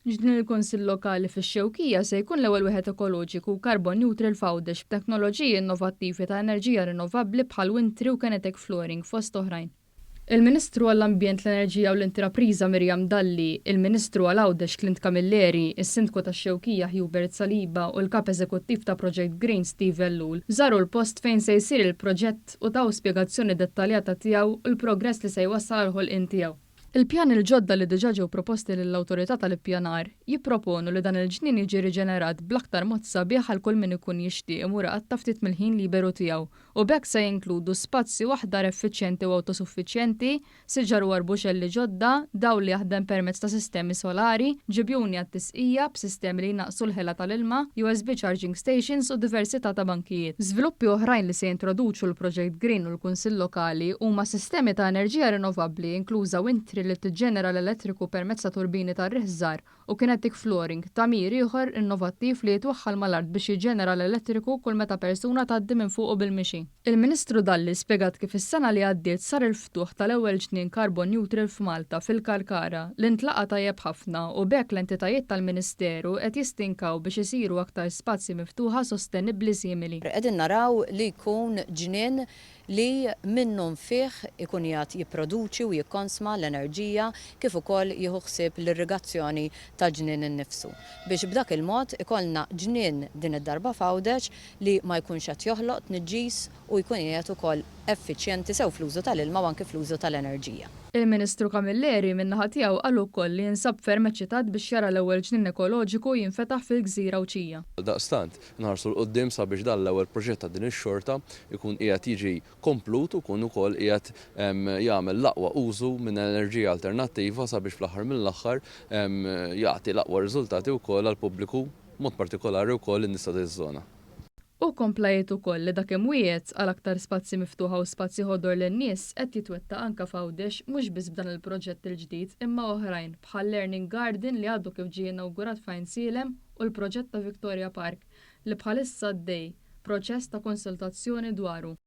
Ġnien il-Kunsill Lokali fix-Xewkija se jkun l-ewwel wieħed ekoloġiku u carbon neutral f'Għawdex b'teknoloġiji innovattivi ta' enerġija rinnovabbli bħal Windtree u Kenetech Flooring fost oħrajn. Il-Ministru għall-Ambjent, l-Enerġija u l-Intrapriża Miriam Dalli, il-Ministru għal Għawdex Clint Camilleri, is-Sindku tax-Xewkija Hubert Saliba u l-Kap Eżekuttiv ta' Project Green Steve Ellul żaru l-post fejn se jsir il-proġett u taw spjegazzjoni dettaljata tiegħu u l-progress li se jwassal għall-ħolqien tiegħu. Il-pjani l-ġodda li diġà ġew proposti lill-Awtorità tal-Ippjanar jipproponu li dan il-ġnien jiġi riġenerat bl-aktar mod sabiħ għal kull min ikun jixtieq imur iqatta' ftit mill-ħin liberu tiegħu u b'hekk se jinkludu spazju aħdar effiċjenti u awtosuffiċjenti, siġar u arbuxelli ġodda, dawl li jaħdem permezz ta' sistemi solari, ġibjuni għat-tisqija b'sistemi li jnaqqsu l-ħela tal-ilma, USB charging stations u diversità ta' bankijiet. Żviluppi oħrajn li se jintroduċu l-Project Green u l-Kunsill Lokali huma sistemi ta' enerġija rinnovabbli inkluża windtree li tiġġenera l-elettriku permezz ta' turbini tar-riħ żgħar u kinetic flooring, tagħmir ieħor innovattiv li jitwaħħal mal-art biex jiġġenera l-elettriku kull meta persuna tgħaddi minn fuqu bil-mixi. Il-Ministru Dalli spjegat kif is-sena li għaddiet sar il-ftuħ tal-ewwel ġnien carbon neutral f'Malta, fil-Kalkara, li ntlaqa' tajjeb ħafna u b'hekk l-entitajiet tal-Ministeru qed jistinkaw biex isiru aktar spazji miftuħa sostenibbli simili. Qegħdin naraw li jkun ġnien li minnu nfih ikun qiegħed jipproduċi u jikkonsma l-enerġija kif ukoll jieħu ħsieb l-irrigazzjoni tal-ġnien innifsu biex b'dak il-mod ikollna ġnien din id-darba f'Għawdex li ma jkunx qed joħloq tniġġis u jkun qiegħed ukoll effiċjenti sew fl-użu tal-ilma u anki fl-użu tal-enerġija. Il-Ministru Camilleri min-naħa tiegħu qal ukoll li jinsab ferm eċċitat biex jara l-ewwel ġnien ekoloġiku jinfetaħ fil-gżira Għawdxija. Għaldaqstant, Inħarsu 'l quddiem sabiex dan l-ewwel proġett ta' din ix-xorta jkun qiegħed jiġi komplut u jkun ukoll qiegħed jagħmel l-aqwa użu minn enerġija alternattiva sabiex fl-aħħar mill-aħħar jagħti l-aqwa riżultati wkoll għall-pubbliku, b'mod partikolari wkoll in-nies ta' din iż-żona. Hu kompla jgħid ukoll li dak imwiegħed għal aktar spazji miftuħa u spazji ħodor lin-nies qed jitwettaq anke f'Għawdex mhux biss b'dan il-proġett il-ġdid imma oħrajn bħal-Learning Garden li għadu kif ġie inawgurat f'Għajnsielem u l-proġett ta' Victoria Park li bħalissa għaddej proċess ta' konsultazzjoni dwaru.